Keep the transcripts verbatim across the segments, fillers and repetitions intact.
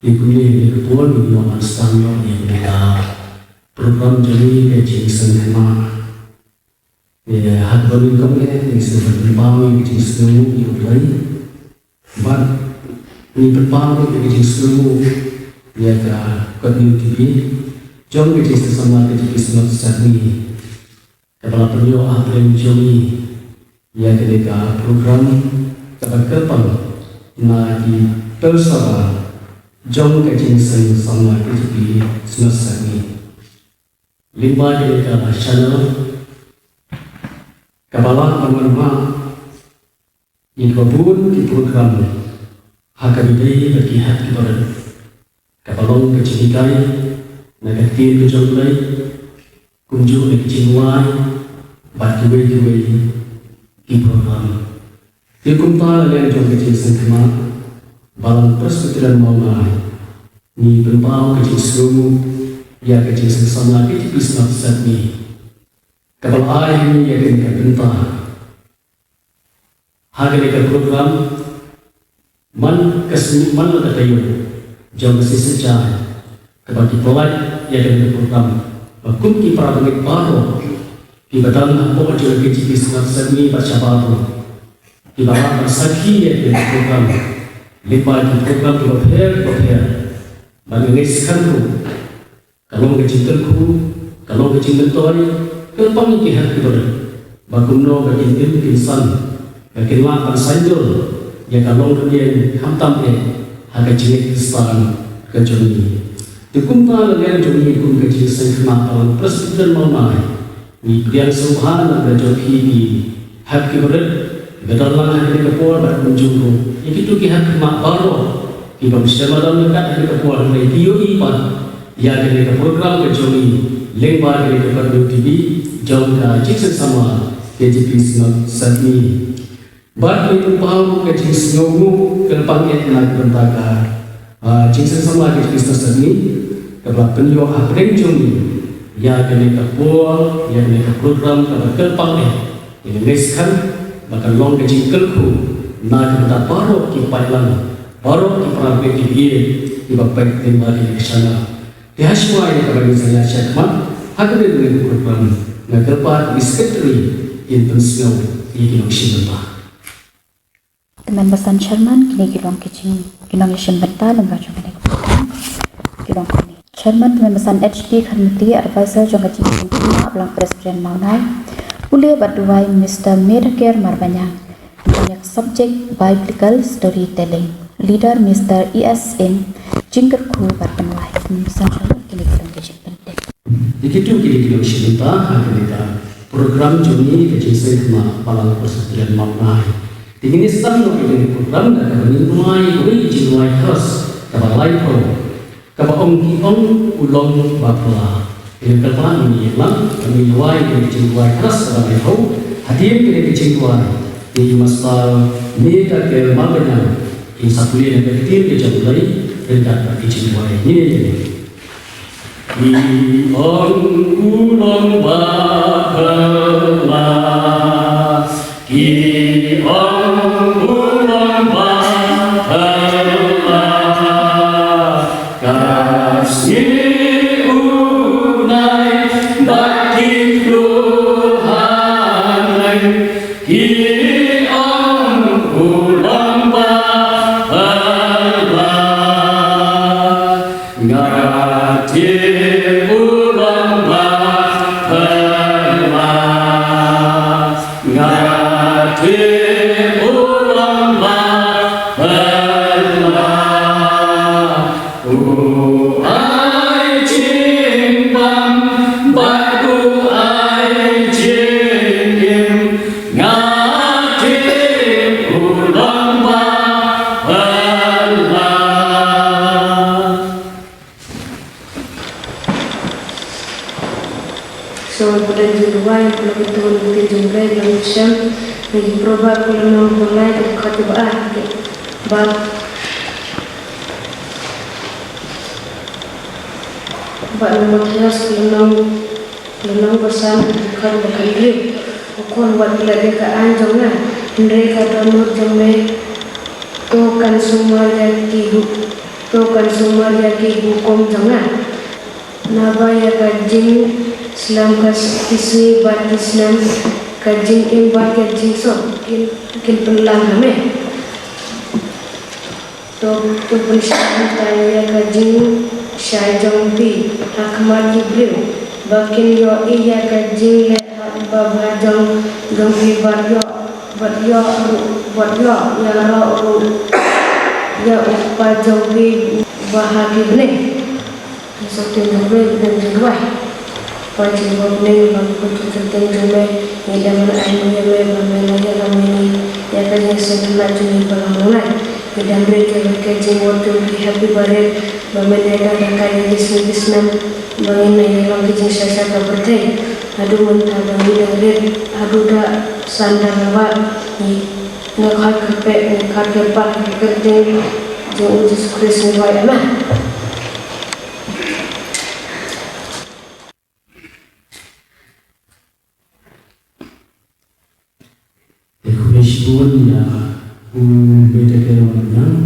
Te kumne ha kane ka por ngin ïoh ban sdang ïa kane ka program jong ngi ka jingsngewkhmat. Te ha kaba nyngkong eh ngin sa pynpaw ïa ka jingsngewnguh ïa U Blei. Bad ngin pynpaw ïa ka jingsngewnguh ïa ka Katni U T V jong ka Jingsngew Samla K J P Synod Sepngi, kaba la pynïoh hapdeng jong ngi ïa kane ka program kaba kyrpang na ki pelsara jong ka Jingsngew Samla K J P Synod Sepngi. Lyngba kane ka channel kaba la pynwanhah ïa kiba bun ki program ha kaba ïadei bad ki hep ki barit, kaba long ka jinghikai na ka ktien ka jong U Blei, kumjuh na ki jingduwai bad kiwei kiwei ki program. Te kumta la liang jong ka jingsngewkhmat, Balang Presbyterian Mawlai ngi pynpaw ka jingsngewnguh ïa ka Jingsngew Samla K J P Synod Sepngi, kaba la ai ha ngi ïa kane ka bynta ha kane ka program. Man ka sngi, man la ka taïew jong ka sngi Saitjaiñ kaba ngi pynlait ïa kane ka program, ba kum ki para bangeit baroh kiba don hapoh jong ka K J P Synod Sepngi bad shabar ruh, kiba lah ban sakhi ïa kane ka program lyngba ki program kiba pher kiba pher. Bad nga ngeit skhem ruh ka long ka jingkyrkhu, ka long ka jingmyntoi kyrpang ïa ki hep ki barit, ba kumno ba kin im kin san, ba kin lah ban saiñdur ïa ka longrynieng khamtam eh ha ka jingngeit Khristan ka jong ngi. Te kumta la liang jong ngi kum ka Jingsngewkhmat Balang Presbyterian Mawlai, ngi pdiang sngewbha na ka bynta jong phi ki hep ki barit kiba don lang ha kane ka por, bad kumjuh ruh ïa kito ki hep ki mat baroh kiba mynshem madan ïa kane ka por, hynrei ki ïohi pat ïa kane ka program ka jong ngi lyngba kane ka Katni U T V jong ka Jingsngew Samla K J P Synod Sepngi. Bad ngi pynpaw ka jingsngewnguh kyrpang eh na ka bynta ka, ah, Jingsngew Samla K J P Synod Sepngi, kaba la pynïoh hapdeng jong ngi ïa kane ka por, ïa kane ka program kaba kyrpang eh. Ngi ngeit skhem ba kan long ka jingkyrkhu na ka bynta baroh ki paidlang, baroh ki para bangeit, ki ïeit kiba peit lyngba kane ka channel. Te ha shuwa ïa kaba ngin sa ïaid shakhmat ha kane ka program, nga kyrpad ïa ki secretary kin pynsngew ïa ki nongshim bynta. Te Member San Chairman, kine ki long ki jing, ki nongïashim bynta lyngba jong kane ka program. Ki long kine: Chairman, Member San H D Kharmuti, Advisor jong ka Jingsngewkhmat Balang Presbyterian Mawlai. Pule bad duwai, Mister Medakir Marbaniang. Ïa ka subject Biblical Storytelling. Leader, Mister E S Singh, jingkyrkhu bad pynduwai. Member San Chairman, kine ki long ki jingpyntip. Ïa kito kine ki nongshim bynta ha kane ka program jong ngi ka Jingsngewkhmat Balang Presbyterian Mawlai. Te ngin ïa sdang noh ïa kane ka program da kaba ngin duwai ïa kawei ka jingduwai kros kaba laiphew, kaba ong: Ki ong u long ba phylla. Te nga kyrpad ngin ïa lang, ngin ïa duwai ïa kane ka jingduwai kros kaba laiphew. Hadien kane ka jingduwai, ïa i Master Medakir Marbaniang in sa pule na ka ktien ka jong U Blei ryngkat bad ka jingduwai. Ngin ïa ïeng. Ki ong u long ba phylla, ki ong u long ba phylla, ka sngi u bnai bad ki ktien haneng. Ki ong u long ba phylla, nga tip u long ba phylla, nga tip u long ba phylla. U ai jingbam bad u ai jingim, nga tip u long ba phylla. So, pynban jingduwai, pynban jingduwai, pynban jingduwai, pynban jingduwai, pynban jingduwai, pynban jingduwai, pynban jingduwai, Ba, ba na Mathaios lynnong, lynnong ba san, dkhot ba khathynriew. Ko Khun, wat klet ïa ka aiñ jong nga, hynrei ka dohnud jong me to kan sumar ïa ki ruh. To kan sumar ïa ki hukum jong nga. Naba ïa ka jingslem ka s- ki sngi bad ki snem, ka jingim bad ka jingsuk kin, kin pynlang ha me. To, to pynshai bynta ïa ka jingshai jong phi ha khmat ki briew, ba kin ïohi ïa ka jingleh babha jong, jong phi bad ïoh, bad ïoh ruh, bad ïoh ïaroh ruh ïa u kpa jong phi ba ha ki bneng. Ngi sa ktien jong phi, ngi dang duwai. Kpa jong phi ba ha bneng, ba ha ka kut jong ka kyrteng jong me, ngi dang ai nguh ïa me ba me la ïalam ïa ngi ïa ka jingseng khynnah jong ngi ba la long lai. Ngi dang rit ïa ka jingmut jong phi ha phi barit, ba me la ïada da ka ïa ki sngi ki snem, ba ngin ïalam ka jingshai sha ka pyrthei. Haduh mynta ba ngi dang rit, haduh da san da la wah, ngi, ngi khot kyrpad, ngi khot kyrpad ha ka kyrteng jong U Jisu Khrist ngi duwai, amen. Te khublei shibun ïa u Mister Kero Manyang,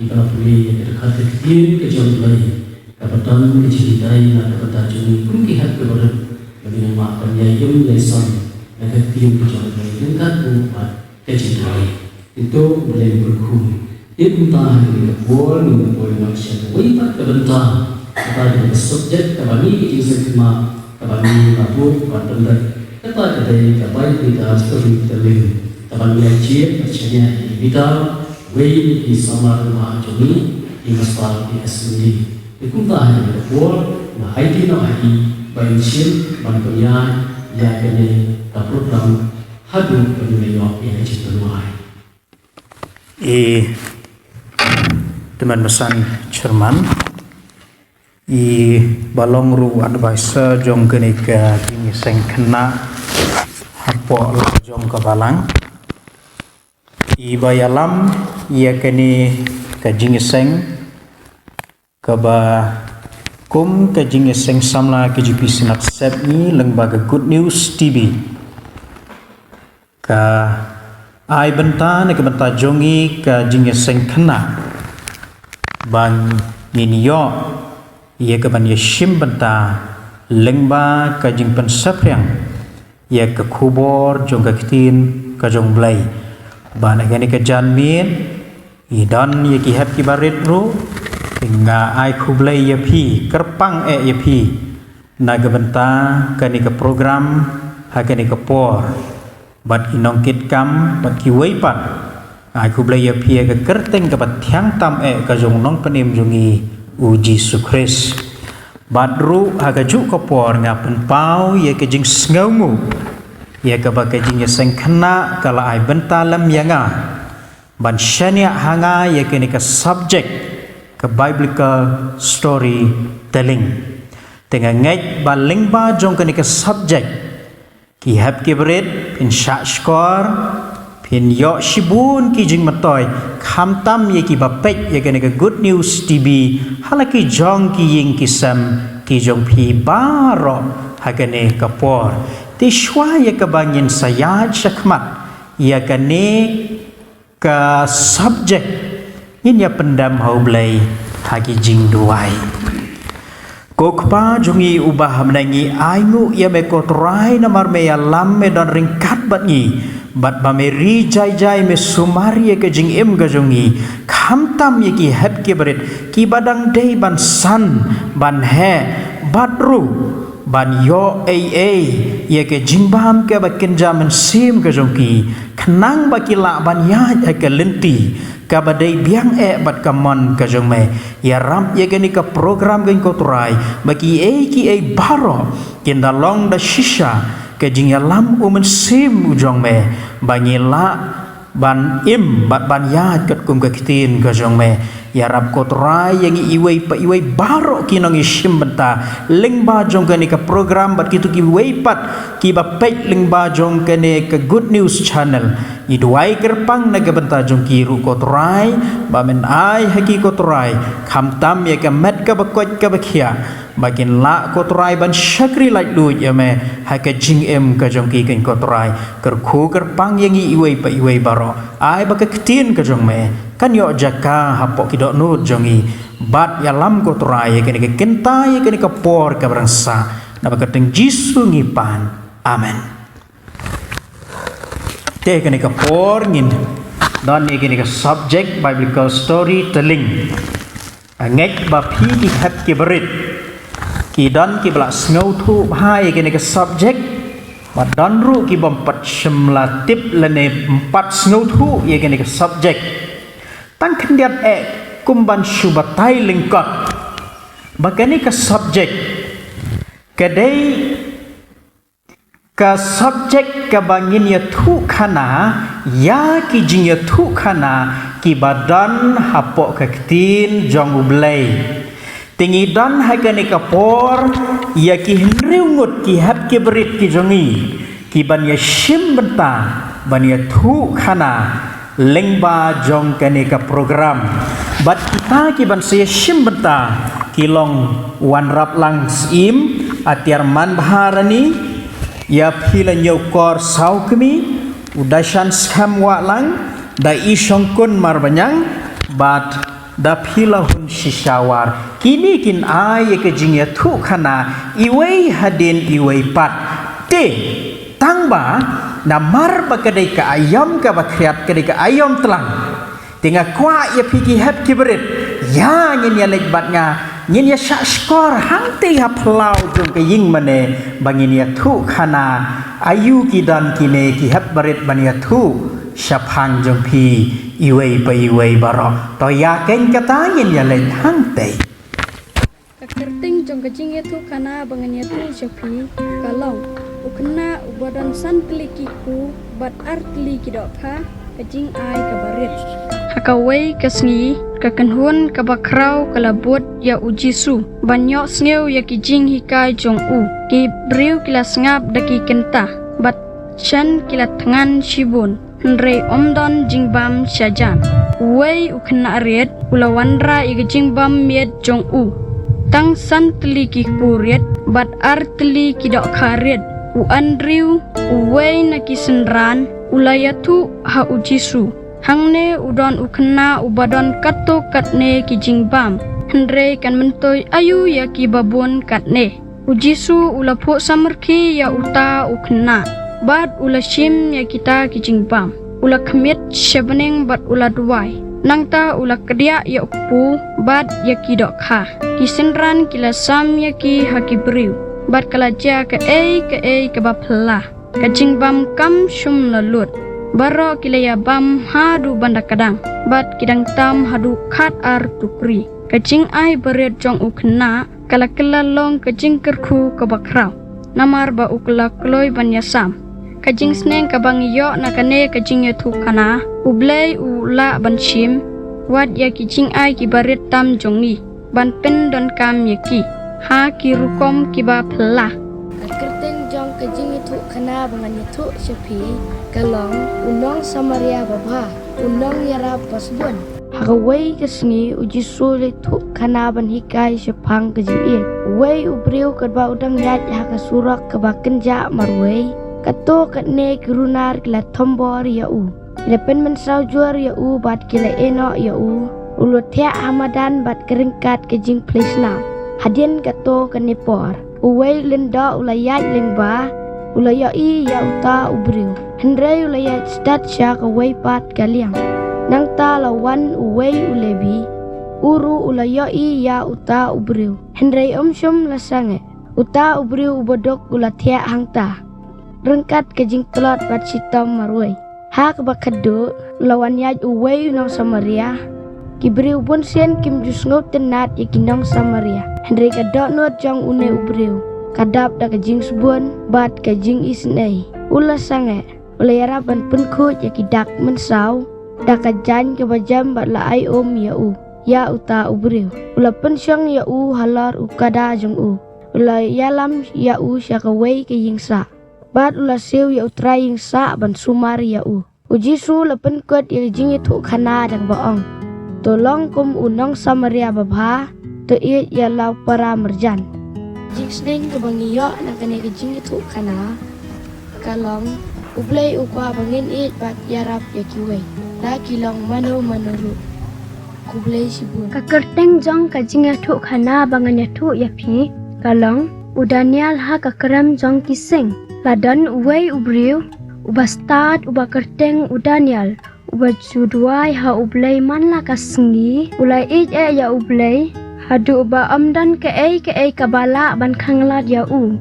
iba la pule ïa ka dkhar ka ktien ka jong U Blei, kaba don ka jinghikai na ka bynta jong ngi kum ki hep ki barit, ba ngin ïa mad ban ïa ïeng ïa ïason na ka ktien ka jong U Blei ryngkat bad ka jingduwai. Te to U Blei un kyrkhu. Te mynta ha kane ka por ngin ïa poi noh sha kawei pat ka bynta, kata ka dei ka subject kaba ngi, ka jingseng khynnah kaba ngi la buh ban pyndep, kata ka dei ka Bible Reader Storytelling, kaba ngi la jied bad shaniah ïa i Peter, wei na ki samla rangbah jong ngi, i Master P S Syngli. Te kumta ha kane ka por, nga aiti noh ha i ba in shim ban pynïaid ïa kane ka program haduh ba ngin ïoh ïa ka jingpynwai. I Tymmen Basan Chairman, i ba long ruh advisor jong kane ka jingïaseng khynnah hapoh la jong ka balang, i ba ïalam ïa kane ka jingïaseng, kaba kum ka jingïaseng samla K J P Synod Sepngi lyngba ka Good News T V, ka ai bynta na ka bynta jong ngi ka jingïaseng khynnah, ba ngin ïoh ïa ka ban ïashim bynta lyngba ka jingpynsaphriang ïa ka khubor jong ka ktien ka jong U Blei. Ba na kane ka janmiet i don ïa ki hep ki barit ruh, nga ai khublei ïa phi, kyrpang eh ïa phi na ka bynta kane ka program ha kane ka por. Bad ki nongkitkam bad kiwei pat, ai khublei ïa phi ha ka kyrteng kaba thiang tam eh ka jong u Nongpynim jong ngi, U Jisu Khrist. Bad ruh ha kajuh ka por nga pynpaw ïa ka jingsngewnguh ïa kaba ka jingïaseng khynnah ka la ai bynta lem ïa nga ban shaniah ha nga ïa kane ka subject, ka Biblical Storytelling. Te nga ngeit ba lyngba jong kane ka subject, ki hep ki barit phin shah shkor, phin ïoh shibun ki jingmyntoi, khamtam ïa kiba peit ïa kane ka Good News T V ha la ki jong ki ïing ki sem ki jong phi baroh ha kane ka por. Te shuwa ïa kaba ngin sa ïaid shakhmat ïa kane ka subject, ngin ïa pyndem ha U Blei ha ki jingduwai. Ko Kpa jong ngi uba ha bneng, ngi ainguh ïa me ko Trai namar me ïalam, me don ryngkat bad ngi, bad ba me ri jai jai, me sumar ïa ka jingim ka jong ngi, khamtam ïa ki hep ki barit kiba dang dei ban san, ban heh, bad ruh ban ïoh ei ei ïa ka jingbam kaba kynja mynsiem ka jong ki, khnang ba ki lah ban ïaid ha ka lynti kaba dei biang eh bad ka mon ka jong me. Ïarap ïa kane ka program kein ko Trai, ba kiei kiei baroh kin da long da shisha ka jingïalam U Mynsiem U jong me, ba ngi lah ban im bad ban ïaid katkum ka ktien ka jong me. Ïarap ko Trai ïa ngi iwei pa iwei baroh ki nongïashim bynta lyngba jong kane ka program bad kito kiwei pat kiba peit lyngba jong kane ka Good News Channel. Ngi duwai kyrpang na ka bynta jong ki ruh ko Trai, ba men ai ha ki ko Trai khamtam ïa ka met kaba koit kaba khiah, Ba kin lah, ko Trai, ban shakri laitluid ïa me ha ka jingim ka jong ki, ko Trai. Kyrkhu kyrpang ïa ngi iwei pa iwei baroh. Ai ba ka ktien ka jong me kan ïoh jaka hapoh ki dohnud jong ngi. Bad ïalam, ko Trai, ïa kane ka kynta, ïa kane ka por kaba dang sah. Namar ka kyrteng Jisu ngi pan. Amen. Te kane ka por ngin don ïa kane ka subject, biblical storytelling. Ngeit ba phi ki hep ki barit ki don kiba la sngewthuh bha ïa kane ka subject. Bad don ruh ki bym pat shym la tip lane ym pat sngewthuh ïa kane ka subject. Tang khyndiat eh kum ban shu batai lyngkot ba kane ka subject ka dei ka subject kaba ngin ïathuhkhana ïa ki jingïathuhkhana kiba don hapoh ka ktien jong U Blei. Te ngi don ha kane ka por ïa ki hynriew ngut ki hep ki barit ki jong ngi kiban ïashim bynta ban ïathuhkhana lyngba jong kane ka program. Bad kita kiban sa ïashim bynta ki long Wanraplang Syiem, Atiarman Bharani, ïa phi la Ñiewkor Sawkmie, u Dashan Skhem Wahlang, Da Ishongkun Marbaniang, bad Da Philahun Shishawar. Kine kin ai ïa ka jingïathuhkhana iwei hadien iwei pat. Te tang ba namar ba ka dei ka aïom kaba khriat, ka dei ka aïom tlang. Te nga kwah ïa phi ki hep ki barit, ïa ngin ïaleit bad nga, ngin ïashah shkor hangtei ha phyllaw jong ka ïing mane ba ngin ïathuhkhana aïu ki don kine ki hep barit ban ïathuh shaphang jong phi iwei pa iwei baroh. To ïa kane kata ngin ïaleit hangtei. Ka kyrteng jong ka jingïathuhkhana ba ngan ïathuh sha phi ka long: U khynnah uba don san tylli ki kpu bad ar tylli ki dohkha, ka jingai kaba rit. Ha kawei ka sngi, ka kynhun kaba khraw ka la bud ïa U Jisu ban ïohsngew ïa ki jinghikai jong u. Ki briew ki la sngap da ki kynta bad shen ki la thngan shibun. Hynrei ym don jingbam shajan. Uwei u khynnah rit u la wanrah ïa ka jingbam miet jong u. Tang san tylli ki kpu rit bad ar tylli ki dohkha rit. U Andrew, uwei na ki synran, u la ïathuh ha U Jisu: Hangne u don u khynnah uba don katto katne ki jingbam. Hynrei kan myntoi aïu ïa kiba bun katne? U Jisu u la phuh samrkhie ïa uta u khynnah bad u la shim ïa kita ki jingbam. U la khmied sha bneng bad u la duwai. Nangta u la kdiah ïa u kpu bad ïa ki dohkha. Ki synran ki la sam ïa ki ha ki briew, bad ka la jia kaei kaei kaba phylla. Ka jingbam kam shym la lut. Baroh ki la ïabam haduh ban da kdang bad ki dang tam haduh khat ar tukri. Ka jingai barit jong u khynnah ka la kylla long ka jingkyrkhu kaba khraw, namar ba u la kloi ban ïasam. Ka jingsneng kaba ngi ïoh na kane ka jingïathuhkhana: U Blei u lah ban shim wat ïa ki jingai kiba rit tam jong ngi ban pyndonkam ïa ki ha ki rukom kiba phylla. Ka kyrteng jong ka jingïathuhkhana ba ngan ïathuh sha phi ka long: U Nong Samaria Babha, U Nongïarap Basbun. Ha kawei ka sngi U Jisu u la ïathuhkhana ban hikai shaphang ka jingïeit. Uwei u briew katba u dang ïaid ha ka surok kaba kynjah marwei, katto katne ki runar ki la thombor ïa u. Ki la pynmynsaw jur ïa u bad ki la ïehnoh ïa u. U la thiah ha madan bad ka ryngkat ka jingphlei snam. Hadien katto katne por, uwei u lyngdoh u la ïaid lyngba, u la ïohi ïa uta u briew. Hynrei u la ïaid stet sha kawei pat ka liang. Nangta la wan uwei u Lebi, u ruh u la ïohi ïa uta u briew, hynrei um shym la sangeh. Uta u briew uba duk u la thiah hangta, ryngkat ka jingtlot bad shitom marwei. Ha kaba khatduh, la wan ïaid uwei u nong Samaria. Ki briew bunsien kim ju sngewtynnad ïa ki nong Samaria, hynrei ka dohnud jong une u briew ka dap da ka jingsbun bad ka jingisynei. U la sangeh, u la ïarap ban pynkhuid ïa ki dak mynsaw da ka jaiñ kaba jem bad la ai um ïa u, ïa uta u briew. U la pynshong ïa u halor u kada jong u. U la ïalam ïa u sha kawei ka ïing sah bad u la siew ïa u trai ïing sah ban sumar ïa u. U Jisu u la pynkut ïa ka jingïathuhkhana da kaba ong: To long kum u nong Samaria babha, to ïeit ïa la u para marjan. Jingsneng kaba ngi ïoh na kane ka jingïathuhkhana ka long, U Blei u kwah ba ngin ïeit bad ïarap ïa kiwei, la ki long mano mano ruh. Khublei shibun. Ka kyrteng jong ka jingïathuhkhana ba ngan ïathuh ïa phi ka long, U Daniel ha ka krem jong ki sing. La don uwei u briew uba stad uba kyrteng u Daniel, uba ju duwai ha U Blei man la ka sngi. U la ïeit eh ïa U Blei haduh ba ym don kaei kaei kaba lah ban khanglad ïa u.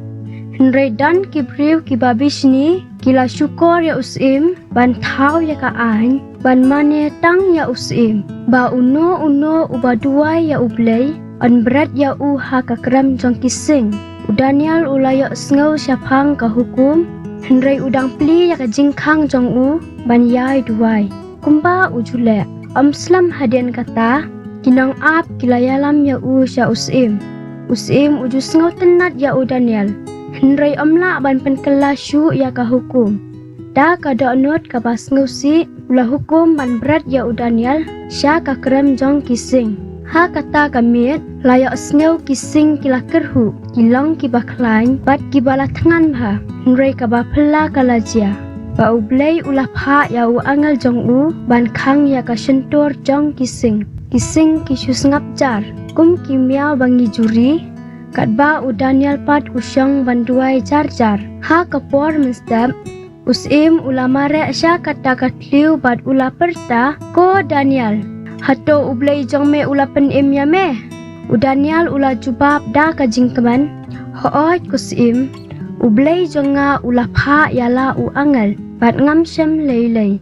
Hynrei don ki briew kiba bishni ki la shukor ïa u syiem ban thaw ïa ka aiñ, ban mane tang ïa u syiem, ba uno uno uba duwai ïa U Blei yn bret ïa u ha ka krem jong ki sing. U Daniel u la ïohsngew shaphang ka hukum, hynrei u dang plie ïa ka jingkhang jong u ban ïai duwai kumba u ju leh. Ym slem hadien kata, ki nongap ki la ïalam ïa u sha u syiem. U syiem u ju sngewtynnat ïa u Daniel, hynrei ym lah ban pynkylla shuh ïa ka hukum. Da ka dohnud kaba sngewsih u la hukum ban bret ïa u Daniel sha ka krem jong ki sing. Ha kata ka miet la ïohsngew ki sing ki la kyrhuh, ki long kiba khlaiñ bad kiba la thngan bha. Hynrei kaba phylla ka la jia ba U Blei u la phah ïa u angel jong u ban khang ïa ka shyntur jong ki sing. Ki sing ki shu sngap jar kum ki miaw ba ngi ju ri, katba u Daniel pat u shong ban duwai jar jar. Ha ka por mynstep u syiem u la mareh sha kata ka thliew bad u la pyrta, "Ko Daniel, hato U Blei jong me u la pynim ïa me?" U Daniel u la jubab da ka jingkmen, "Hooid ko syiem, U Blei jong nga u la phah ïa la u angel bad ngam shem lei lei."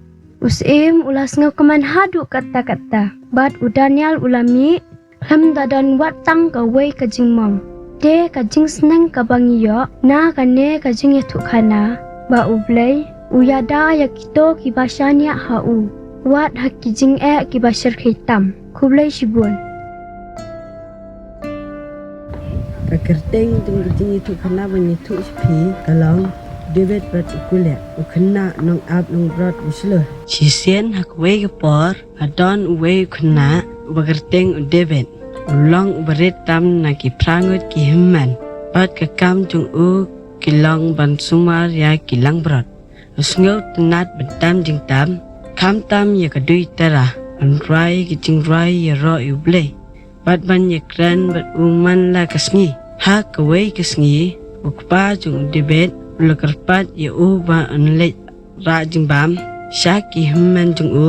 U syiem u la sngewkmen haduh katta katta bad u Daniel u la mih, khlem da don wat tang kawei ka jingmong. Te ka jingsneng kaba ngi ïoh na kane ka jingïathuhkhana, ba U Blei u ïada ïa kito kiba shaniah ha u, wat ha ki jingeh kiba shyrkhei tam. Khublei shibun. Ka kyrteng jong ka jingïathuhkhana ba ngi ïathuh sha phi ka long, David bad u Goliath, u khynnah nongap nongbrot u shlur. Shisien ha kawei ka por, ka don uwei u khynnah uba kyrteng u David. U long uba rit tam na ki phra ngut ki hynmen. Bad ka kam jong u ki long ban sumar ïa ki langbrot. U sngewtynnat ban tam jingtam, khamtam ïa ka dui tara, ban rwai ki jingrwai ïaroh ïa U Blei bad ban ïakren bad u man la ka sngi. Ha kawei ka sngi u kpa jong u David u la kyrpad ïa u ba un leit rah jingbam sha ki hynmen jong u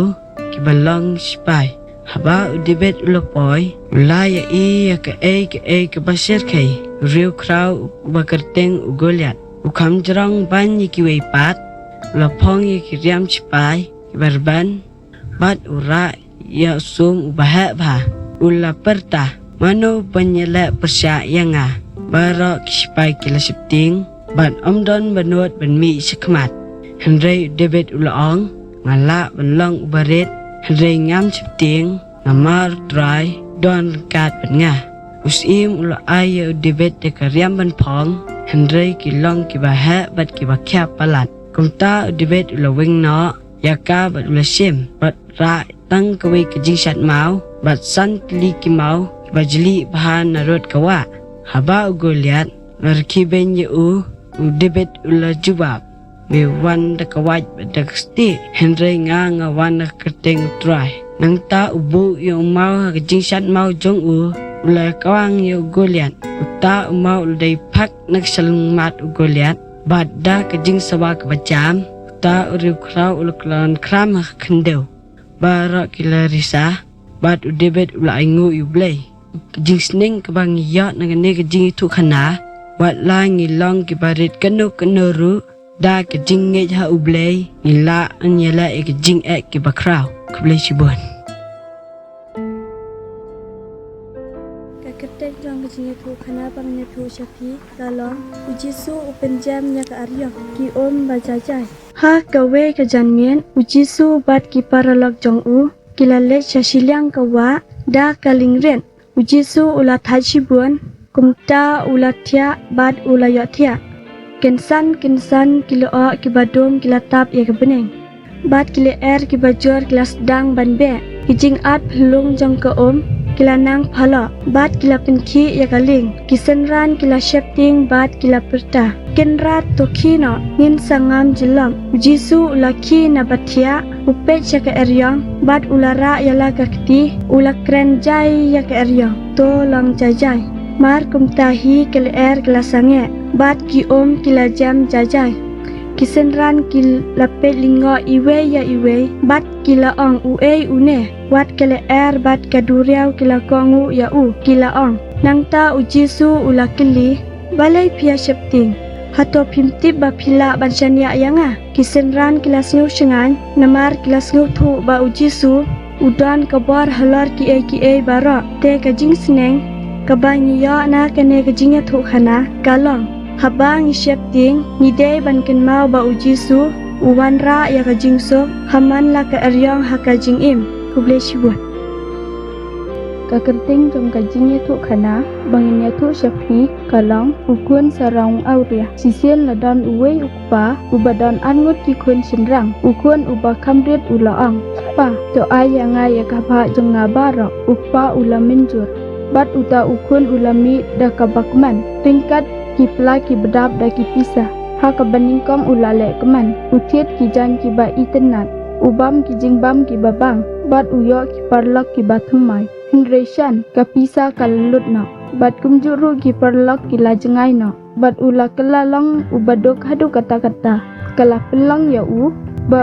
kiba long sipai. Haba u David u la poi, u la ïohi ïa kaei kaei kaba shyrkhei, u riewkhraw uba kyrteng u Goliath. U kham jrong ban ïa kiwei pat, u la phong ïa ki riam sipai kiba rben bad u rah ïa u sum uba heh bha. U la pyrta, "Mano ban ïaleh pyrshah ïa nga?" Baroh ki sipai ki la sheptieng bad ym don ba nud ban mih shakhmat. Hynrei u David u la ong, "Nga lah ban long uba rit, hynrei ngam sheptieng, namar U Trai don ryngkat bad nga." U syiem u la ai ïa u David da ka riam ban phong, hynrei ki long kiba heh bad kiba khia palat. Kumta u David u la weng noh ïa ka bad u la shim bad rah tang kawei ka jingshad maw bad san tylli ki maw kiba jlieh bha narud ka wah. Haba u Goliath u la rkhie beiñ ïa u, u David u la jubab, "Me wan da ka wait bad da ka stieh, hynrei nga nga wan da ka kyrteng U Trai." Nangta u buh ïa u maw ha ka jingshad maw jong u, u la kwang ïa u Goliath. Uta u maw u la dei phak na ka shyllangmat u Goliath, bad da ka jingsawa kaba jam, uta u riewkhraw u la kyllon khram ha ka khyndew. Baroh ki la risa bad u David u la ainguh ïa U Blei. Ka jingsneng kaba ngi ïoh na kane ka jingïathuhkhana, wat la ngi long kiba rit kano kano ruh, da ka jingngeit ha U Blei ngi lah ban ïaleh ïa ka jingeh kiba khraw. Khublei shibun. Ka kyrteng jong ka jingïathuhkhana ba ngan ïathuh sha phi ka long, U Jisu u pynjem ïa ka ariong ki um ba jai jai. Ha kawei ka janmiet u Jisu bad ki paralok jong u ki la leit sha shiliang ka wah da ka liengrit. U Jisu u la thait shibun, kumta u la thiah bad u la ïohthiah. Kynsan kynsan ki lyoh kiba dum ki la tap ïa ka bneng, bad ki lyer kiba jur ki la sdang ban beh. Ki jingat phyllung jong ka um ki la nang phalok, bad ki la pynkhih ïa ka lieng. Ki synran ki la sheptieng bad ki la pyrta, "Kynrad, to khie noh, ngin sa ngam jyllop." U Jisu u la khie na ba thiah, u peit sha ka eriong, bad u la rah ïa la ka kti, u la kren jai ïa ka eriong, "To long jai jai." Mar kumta hi ka lyer ka la sangeh, bad ki um ki la jem jai jai. Ki synran ki la peit lyngngoh iwei ïa iwei, bad ki la ong, "Uei une? Wat ka lyer bad ka duriaw ki la kohnguh ïa u," ki la ong. Nangta u Jisu u la kylli, "Balei phi ïa sheptieng? Hato phim tip ba phi lah ban shaniah ïa nga?" Ki synran ki la sngew shngaiñ, namar ki la sngewthuh ba u Jisu u don ka bor halor kiei kiei baroh. Te ka jingsneng kaba ngi ïoh na kane ka jingïathuhkhana ka long, haba ngi sheptieng, ngi dei ban kynmaw ba u Jisu u wanrah ïa ka jingsuk ha man la ka eriong ha ka jingim. Khublei shibun. Ka kyrteng jong ka jingïathuhkhana ba ngin ïathuh sha phi ka long U Khun Sarong Awria. Shisien la don uwei u kpa uba don arngut ki khun shynrang. U khun uba kham rit u la ong, "Kpa, to ai ïa nga ïa ka bhah jong nga baroh." U kpa u la mynjur, bad uta u khun u la mih da kaba kmen. Ryngkat ki pla kiba dap da ki pisa, ha kaba nyngkong u la leh kmen. U thied ki jaiñ kiba itynnad, u bam ki jingbam kiba bang, bad u ïoh ki paralok kiba thymmai. Hynrei shen ka pisa ka la lut noh, bad kumjuh ruh ki paralok ki la jngai noh. Bad u la kylla long uba duk haduh katta katta. Ka la pynlong ïa u ba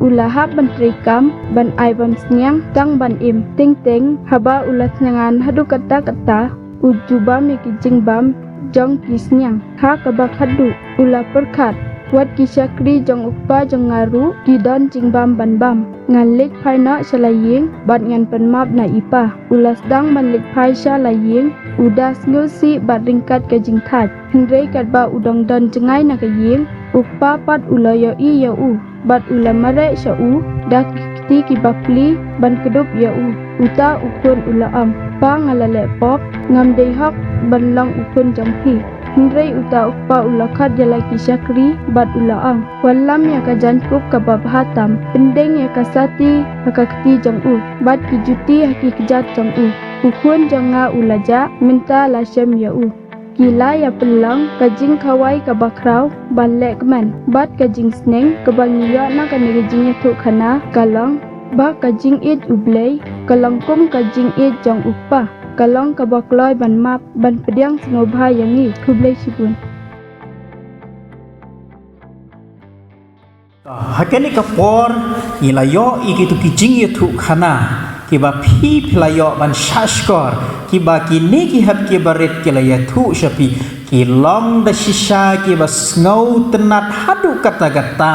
u la hap ban trei kam ban ai bamsniang tang ban im. Teng teng haba u la thngan haduh katta katta, u ju bam ïa ki jingbam jong ki sniang ha kaba khatduh. U la pyrkhat, "Wat ki shakri jong u kpa jong nga ruh ki don jingbam ban bam. Ngan leit phai noh sha la ïing bad ngan pynmap na i pa." U la sdang ban leit phai sha la ïing, u da sngewsih bad ryngkat ka jingthait. Hynrei katba u dang don jngai na ka ïing, u kpa pat u la ïohi ïa u, bad u la mareh sha u da ki kti kiba pli ban kdup ïa u. Uta u khun u la ong, "Pa, nga la leh pop, ngam dei hok ban long u khun jong phi." Hynrei uta u kpa u la khot ïa la ki shakri bad u la ong, "Wallam ïa ka jaiñkup kaba bha tam, pyndeng ïa ka sati ha ka kti jong u, bad ki juti ha ki kjat jong u. U khun jong nga u la jah, mynta la shem ïa u." Ki la ïa pynlong ka jingkhawai kaba khraw ban leh kmen, bad ka jingsneng kaba ngi ïoh na kane ka jingïathuhkhana ka long ba ka jingïeit U Blei ka long kum ka jingïeit jong u kpa, ka long kaba kloi ban map, ban pdiang sngewbha ïa ngi. Khublei shibun. Ha kane ka por ngi la ïoh ïa kitu ki jingïathuhkhana kiba phi phi la ïoh ban shahshkor, kiba kine ki hep kiba rit ki la ïathuh sha phi, ki long da shisha kiba sngewtynnad haduh katta katta.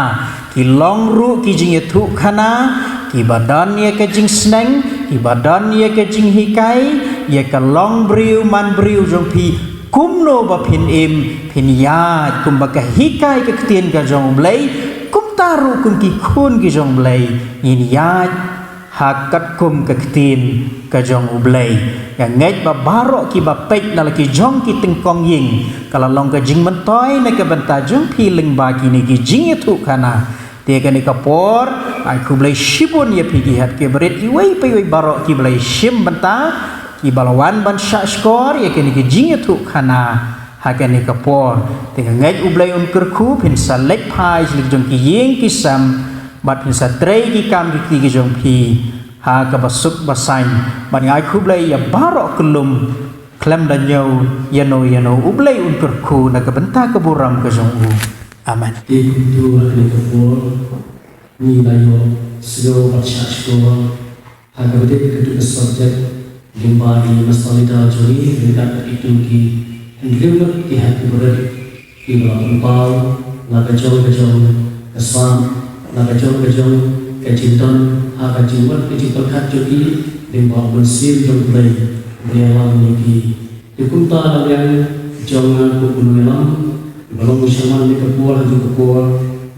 Ki long ruh ki jingïathuhkhana kiba don ïa ka jingsneng, kiba don ïa ka jinghikai ïa ka longbriew manbriew jong phi. Kumno ba phin im, phin ïaid kumba ka hikai ka ktien ka jong U Blei, kumta ruh kum ki khun ki jong U Blei ngin ïaid ha katkum ka ktien ka jong U Blei. Nga ngeit ba baroh kiba peit na la ki jong ki tyngkong ïing, ka la long ka jingmyntoi na ka bynta jong phi lyngba kine ki jingïathuhkhana. Te kane ka por, ai khublei shibun ïa phi ki hep ki barit, iwei pa iwei baroh kiba la shim bynta, kiba la wan ban shahshkor ïa kane ka jingïathuhkhana ha kane ka por. Te nga ngeit U Blei un kyrkhu, phin sa leit phai sha la ki jong ki ïing ki sem, bad phin sa trei ki kam ki kti ki jong phi ha kaba suk ba saiñ. Bad nga ai khublei ïa baroh kyllum, khlem da ñiew ïano ïano. U Blei un kyrkhu na ka bynta ka burom ka jong u. Amen. Te kumto ha kane ka por ngi la ïoh sngew bad shahshkor ha kaba dei katu ka subject lyngba i Master Leader jong ngi, ryngkat bad itu ki hynriew ngut ki hep ki barit kiba la pynpaw la ka jong ka jong ka sap, la ka jong ka jong ka jingdon ha ka jingmut ka jingpyrkhat jong ki lyngba u Mynsiem jong U Blei uba ïalam ïa ki. Te kumta la liang jong nga kum u nongïalam uba long u shaman ha kane ka por, ha kane ka por,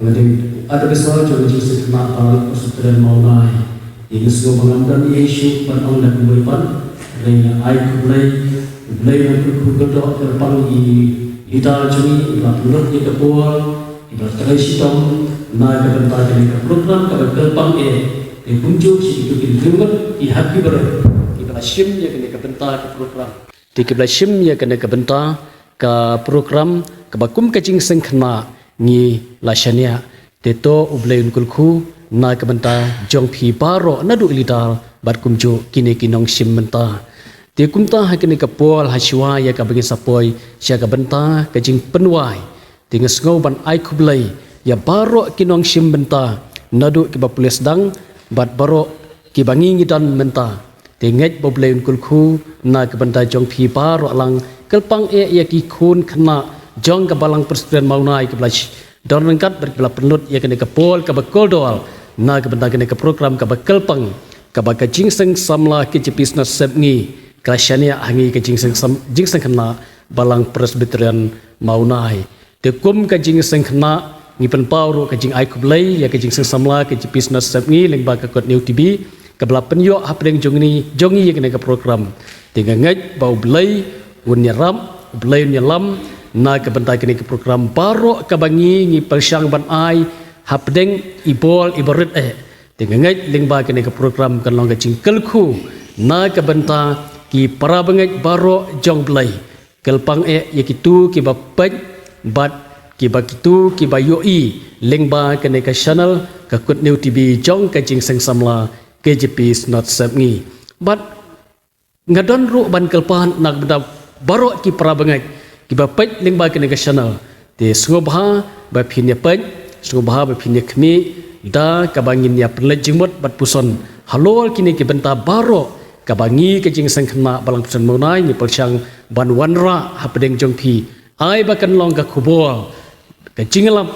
nga dei u advisor jong ka jingsngewtynnat Presbyterian Mawlai. Te nga sngew ba ngam don ei ei shuh ban ong da kawei pat, hynrei nga ai khublei, khublei ban kyrkhu kyrdoh kyrpang ïa i leader jong ngi uba la pynlut ïa ka por, kiba trei shitom na ka bynta kane ka program kaba kyrpang eh. Te kumjuh shi kitu ki hynriew ngut ki hep ki barit kiba Ba shim ïa kane ka bynta ka program. Te kiba la shim ïa kane ka bynta ka program kaba kum ka jingseng khynnah ngi la shaniah. Te to U Blei un kyrkhu na ka bynta jong phi baroh naduh i leader bad kumjuh kine ki nongshim bynta. Te kumta ha kane ka por ha shuwa ïa kaba ngin sa poi sha ka bynta ka jingpynwai. Te nga sngew ban ai khublei ïa baroh ki nongshim bynta naduh kiba pule sdang bad baroh kiba ngi ngi don mynta. Te ngeit ba U Blei un kyrkhu na ka bynta jong phi baroh lang, kyrpang eh ïa ki khun khynnah jong ka Balang Presbyterian Mawnai kiba la sh-, don ryngkat bad kiba la pynlut ïa kane ka por kaba kordor na ka bynta kane ka program kaba kyrpang kaba ka jingseng samla K J P Synod Sepngi ka la shaniah ha ngi ka jingseng sam-, jingseng khynnah Balang Presbyterian Mawnai. Te kum ka jingseng khynnah ngi pynpaw ruh ka jingai khublei ïa ka jingseng samla K J P Synod Sepngi lyngba ka kot New T V kaba la pynïoh hapdeng jong ngi, jong ngi ïa kane ka program. Te nga ngeit ba U Blei un ïarap, U Blei un ïalam na ka bynta kane ka program baroh kaba ngi ngi pyrshang ban ai hapdeng i bor i barit eh. Te nga ngeit lyngba kane ka program kan long ka jingkyrkhu na ka bynta ki para bangeit baroh jong U Blei. Kyrpang eh ïa kito kiba peit bad kiba kito kiba ïohi lyngba kane ka channel ka kot New T V jong ka jingseng samla K J P Synod Sepngi. Bad nga don ruh ban kyrpad na ka bynta baroh ki para bangeit kiba peit lyngba kane ka channel. Te sngewbha ba phin ïa peit, sngewbha ba phin ïa khmih da kaba ngin ïa pynleit jingmut bad puson halor kine ki bynta baroh kaba ngi ka jingseng khynnah Balang Presbyterian Mawnai ngi pyrshang ban wanrah hapdeng jong phi. Ai ba kan long ka khubor ka jingïalap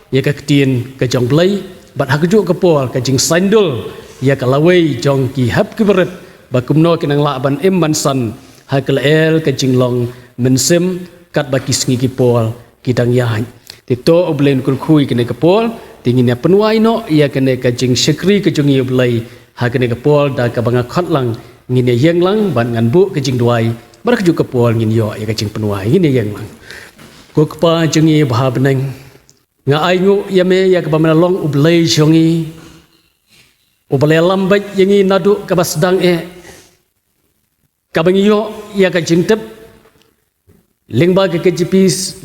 ïa ka ktien ka jong U Blei bad ha kajuh ka por ka jingsaiñdur ïa ka lawei jong ki hep ki barit ba kumno kin nang lah ban im ban san ha ka lyer ka jinglong mynsiem katba ki sngi ki por ki dang ïaid. Te to U Blei un kyrkhu ïa kane ka por, te ngin ïa pynwai noh ïa kane ka jingshakri ka jong ngi U Blei ha kane ka por da kaba nga khot lang ngin ïa ïeng lang bad ngan buh ka jingduwai bad ha kajuh ka por ngin ïoh ïa ka jingpynwai, ngin ïa ïeng lang. Ko Kpa jong ngi ba ha bneng, nga ainguh ïa me ïa kaba me la long U Blei jong ngi, uba la ïalam beit ïa ngi naduh kaba sdang eh, kaba ngi ïoh ïa ka jingtip lyngba ka K J P,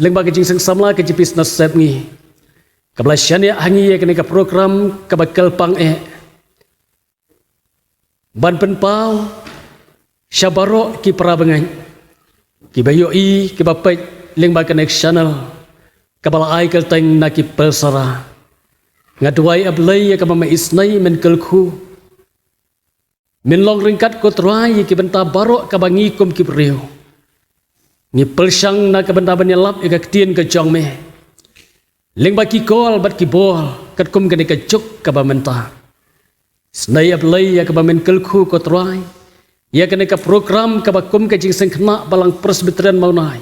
lyngba ka jingseng samla K J P Synod Sepngi kaba la shaniah ha ngi ïa kane ka program kaba kyrpang eh ban pynpaw sha baroh ki para bangeit kiba ïohi kiba peit lyngba kane ka channel kaba la ai kyrteng Na Ki Pyrsa. Nga duwai A Blei ïa kaba me isynei men kyrkhu. Men long ryngkat ko Trai ïa ki bynta baroh kaba ngi kum ki briew ngi pyrshang na ka bynta ban ïalap ïa ka ktien ka jong me lyngba ki kol bad ki bor katkum kane ka juk kaba mynta. Isynei A Blei ïa kaba men kyrkhu ko Trai ïa kane ka program kaba kum ka jingseng khynnah Balang Presbyterian Mawnai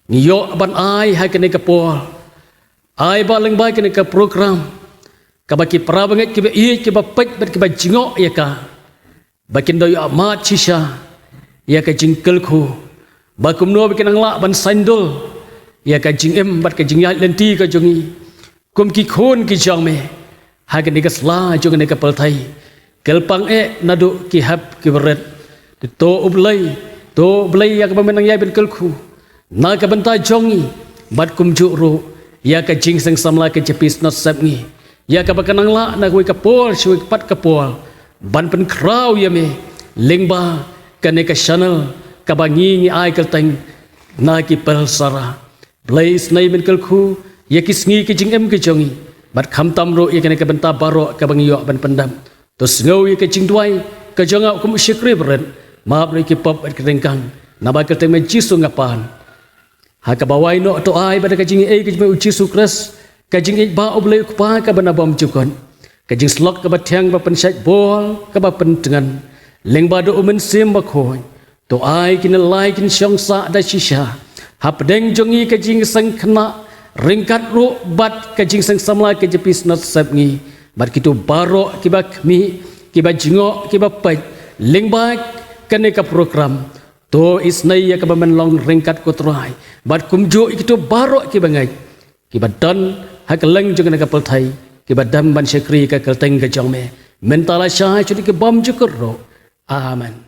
ngi ïoh ban ai ha kane ka por. Ai ba lyngba kane ka program kaba ki para bangeit kiba ïeit kiba peit bad kiba jngoh ïa ka ba kin da ïoh mad shisha ïa ka jingkyrkhu ba kumno ba kin nang lah ban saiñdur ïa ka jingim bad ka jingïaid lynti ka jong ngi kum ki khun ki jong me ha kane ka sla jong kane ka pyrthei. Kyrpang eh naduh ki hep ki barit. Te to U Blei, to U Blei ïa kaba me nang ïai ban kyrkhu na ka bynta jong ngi bad kumjuh ruh ïa ka jingseng samla K J P Synod Sepngi ïa kaba kan nang lah na kawei ka por sha kawei pat ka por ban pynkhraw ïa me lyngba kane ka channel kaba ngi ngi ai kyrteng Na Ki Pyrsa. Blei isynei men kyrkhu ïa ki sngi ki jingim ki jong ngi bad khamtam ruh ïa kane ka bynta baroh kaba ngi ïoh ban pyndep. To sngew ïa ka jingduwai ka jong nga kum u shakri barit, map ruh ïa ki pop bad ki ryngkang, naba kyrteng me Jisu nga pan. Ha kaba wai noh to ai ba da ka jingaiei ka jong me u Jisu Khrist, ka jingïeit ba U Blei U Kpa kaba na bymjukut, ka jingsyllok kaba thiang ba pynshait bor kaba pyntngen lyngba da U Mynsiem Bakhuid, to ai kin ïalai kin shong sah da shisha hapdeng jong ngi ka jingseng khynnah ryngkat ruh bad ka jingseng samla K J P Synod Sepngi bad kito baroh kiba khmih, kiba jngoh, kiba peit lyngba kane ka program. To isynei ïa kaba men long ryngkat ko Trai bad kumjuh ïa kito baroh kiba ngeit, kiba don ha kylleng jong kane ka pyrthei, kiba dem ban shakri ïa ka kyrteng ka jong me mynta, lashai, sha ki bymjukut ruh. Amen.